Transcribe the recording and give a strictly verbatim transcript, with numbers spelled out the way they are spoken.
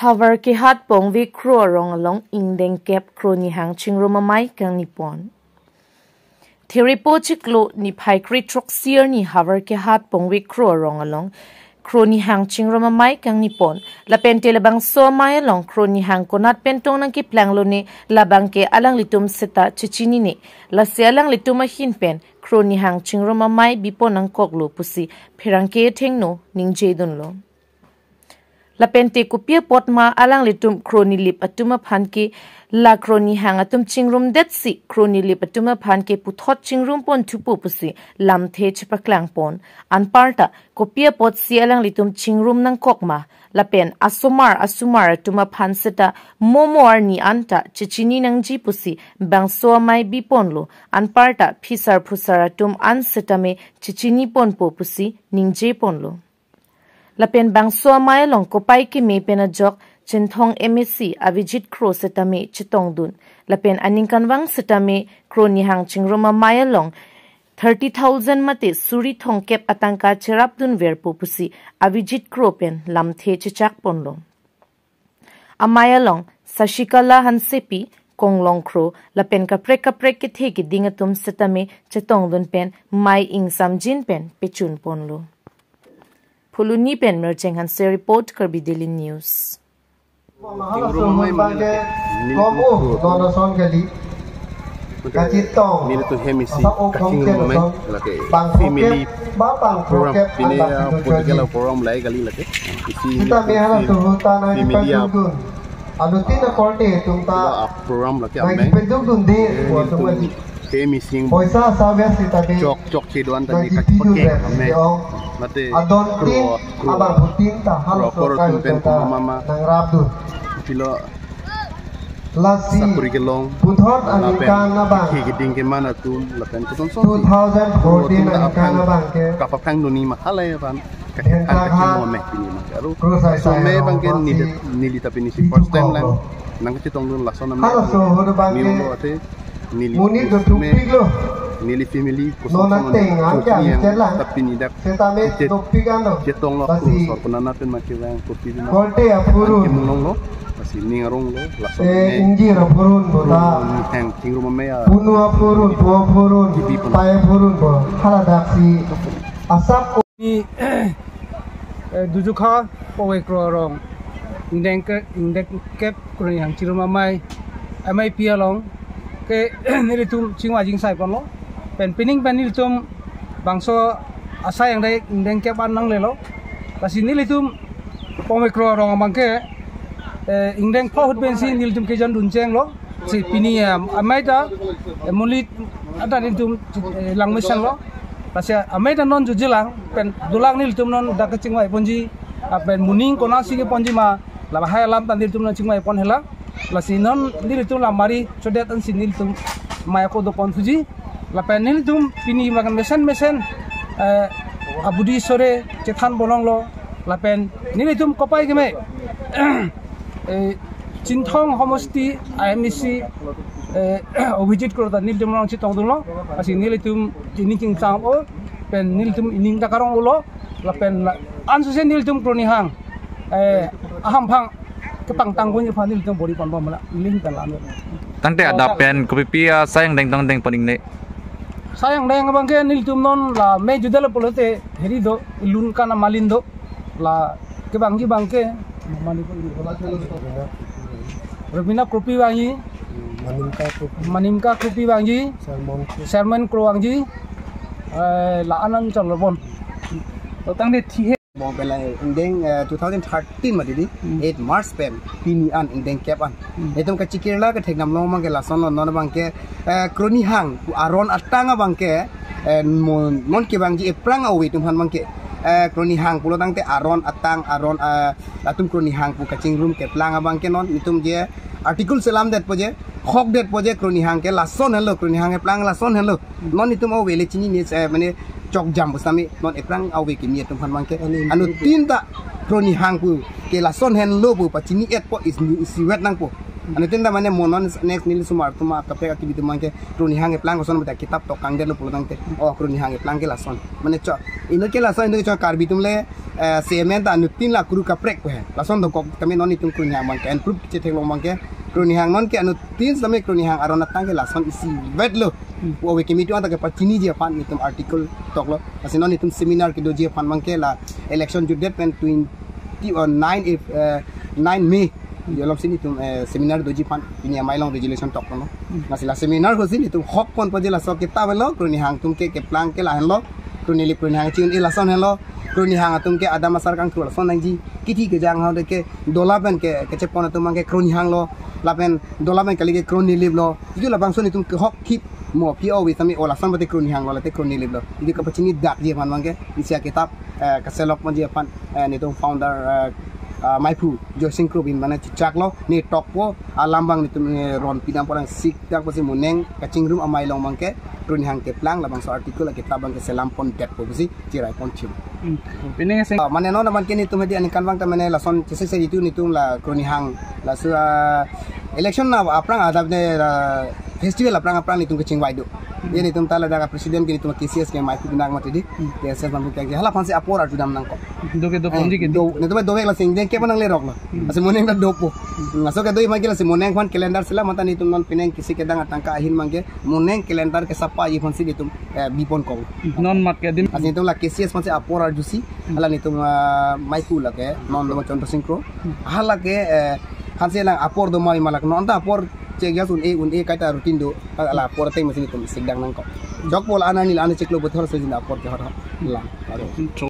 Havar Kehat Pongve Kro arong along ingdeng kep kro nihang chingrum amei kangni pon. Thiripo chiklo niphai kre throksi arni Havar Kehat Pongve Kro arong along kro nihang chingrum amei kangni pon. Lapen te labangso amei along kro nihang konat pen tong nangkeplang lone, labang ke alanglitum seta chechinine. Lasi alanglitum ahin pen kro nihang chingrum amei bipon nangkoklo pusi pherangke athengno ningjedunlo. Lapen te kopi apot ma alanglitum kro nilip atum aphan ke la kro nihang atum chingrumdetsi kro nilip atum aphan ke puthot chingrum pon thupo pusi lamthe chepaklang pon. Anparta kopi apotsi alanglitum chingrum nangkok ma, lapen asomar asomar atum aphan seta mo mo arni anta chechini nangji pusi bangso amei biponlo. Anparta phisar phusar atum an setame chechini ponpo pusi ningje ponlo. Lapen bangso amei along kopai keme pen ajok Chinthong M A C Avijit Kro setame chetongdun. Lapen aningkanvang setame kro nihang chingrum amei along thirty thousand mate suri thomkep atangka cherapdunverpo pusi Avijit Kro pen lamthe chechak ponlo. Amei along Sashikala Hansepi, Konglong Kro, lapen kaprek kaprek kethe keding atum setame chetongdun pen mei ingsamjin pen pechun ponlo. Phuloni pen Mercheng Hanse report, Karbi Daily News. Chingrum amei mane lake nelitum kro atum. Kachitong. Nelitum hem isi kachingrum amei lake family program, pine a political program lahai kali lake. Isi nelitum family a program lake amei. Nelitum hem isi poisa asabya sitame chok chok chedo-an tame kachipakeng amei. Mate kro kro kro kro atum pen puma mama. Pilo lasi sakuri kelong, puthot lapen aningkan abang, kethe keding keman atum, lapen kosonson si two thousand fourteen kro atum ta aningkan aphan abang ke kapaphrang duni ma halai aphan kachingrum amei pini ma. Aru kro sai sai amei abang ke neli, neli ta pini si first time lang nangkachetongdun lason amei. Halaso ahut abang ke neli lo ate neli monit do thupiklo. Neli family kosonson non ateng angke chokni yang chelang. Tapi ni dak setame dopik ano. Chetonglo lasi kro sor konat pen ma kevang kopi ma. Kolte apurun. Kemung longlo, lasi ning aronglo, lason eh, amei. Ingjir apurun bo ta. Kro nihang chingrum amei a. Punu apurun, po apurun, kibi pun. Pai apurun bo. Haladak si asap ko- Ni, eh, Dujukha Pongve Kro arong ingdeng ke, ingdeng kep kro nihang chingrum amei, amei pi along ke nelitum chingvai jingsai ponlo. Pen pining pen nelitum bangso asai angdeng, ingdeng kep an nanglelo. Lasi nelitum Pongve Kro arong abang ke, eh, ingdeng pho ahut pensi nelitum kejondun chenglo. Si pini, em, amei ta, em, monit anta nelitum, eh, langmesenlo. Lasi amei ta non jujelang, pen dolang nelitum non dak kachingvai ponji, ah, pen moning konatsi keponji ma, lahai alam ta nelitum non chingvai pon hela. Lasi non nelitum la mari chodet ansi nelitum mei ako dopon thuji. Lapen nelitum pini makan mesen mesen, eh, abudi sore chethan bolonglo. Lapen nelitum kopai keme, eh, Chinthong homosti I M A C, eh, Avijit Kro ta nelitum along chetongdunlo. Lasi nelitum ining kingsam o, pen nelitum ining ta karong ulo. Lapen la, ansose nelitum kro nihang, eh, ahamphang kepangtang gun aphan nelitum bor-i ponbom la, ling ta la. Tangte adap pen kopipi asai angdeng tangdeng pon ingne? Asai angdeng abang ke nelitum non la mei judel pulote heri do, ilun kana malin do, la kevangji abang ke Robina Kropi vangji, Manimka Kropi vangji, Sermon Kro vangji, eh, la anan chalo bon. To tangte thi he. Bong pela ingdeng, eh, two thousand thirteen ma didi, hmm, eight March pen, pini an ingdeng kep an. Hmm. Itum kachikirla kethek namlong abang ke lason lo, non abang ke, eh, kro nihang aron atang abang ke, eh, mon, mon kevangji ephrang ave atum aphan abang ke, eh, kro nihang pulo tangte aron atang, aron, eh, latum kro nihang pu kachingrum keplang abang ke non itum je article selamdetpo je, hokdetpo je kro nihang ke lason henlo, kro nihang keplang lason henlo. Non itum ave le chinine, eh, mane chokjam pusitame non ephrang ave kimi atum aphan abang ke. Anuttin ta kro nihang pu ke lason henlo pu pachini-etpo, is, isivet nangpo. Anuttin ta mane mo non next neli osomar atum akaprek akibi atum abangke Kronihang keplang koson beta kitap tok kangdet lo pulo tangte. Oh, Kronihang keplang ke lason. Mane cho, inut ke lason, inut ke cho Karbi atum le, eh, semen ta anuttin la kuru kaprek ko he. Lason dokok kami non itum Kronihang abangke. And proof chetheklong abangke. Kronihang non ke anuttin sami Kronihang aron atang ke lason isivet lo. Hmm. Ove kimi tu anta ke pachiniji aphan itum article toklo. Lasi non itum seminar kedoji aphan abangke la election jutdet pen twenty or nine if, eh, nine May. Jolom si itum, eh, seminar doji aphan pini amei along resolution toklo. Hmm. Lasi la seminar kosi itum hok pon paji laso kitap lo, Kronihang atum ke keplang ke lahenlo, Kronilip Kronihang chi-un-e lason henlo, Kronihang atum ke adam asar kangthur lason nangji, kithi kejang hau de ke dola pen ke kechepon atum abangke Kronihang lo, lapen dola pen kali ke Kronilip lo, itu labangso itum ke hok thip mo pi ove sami o lason bate Kronihang lo, late Kronilip lo. Itu kapachini dakji aphan abangke, isi akitap, eh, kaselok ponji aphan, eh, netum founder, eh, ah, Maiphu Joysing Kro bin mane chechaklo, ne tokpo, alam abang netum, eh, ron pidam porang sik dak pasi moneng kachingrum amei along abangke, Kronihang keplang labangso article akitap abangke selam pondetpo pusi chirai pon chim. Hmm. Pining aseng. Ah, mane non abangke netum hadi aningkan abang ta mane lason chesek se itu netum la Kronihang. Laso, ah, election na aphrang adap ne, ah, festival aphrang aphrang netum kechingvai do. Hmm. Ye netum ta ladak president ke netum K C S ke Maiphu binak mati di. Hmm. K C S mampu ke hala aphansi apor arjudam nangkok. Do ke do ponji ke di. Do, netum do ke la sing deng ke panang lerok lo. Hmm. Lasi moneng ta dopo. Hmm. Laso kedo abangke lasi moneng aphan calendar sila mata netum non pining kisi kedang atangka ahin abangke moneng calendar ke sapa aphansi netum, eh, bipon kong. Non mat ke adim. Lasi netum la K C S aphansi apor arjusi. Hmm. Hala netum, ah, Maiphu lake, non do Chandra Sing Kro. Hmm. Hala ke, eh, aphansi lang apor do mai malak non ta apor chek jas un-e un-e kaita routine do. Hala apor ateng masi netum sikdang nangkok. Jokpo la anani la ana chiklo bothor sejin apor ke hor hor. Lang. Aduh.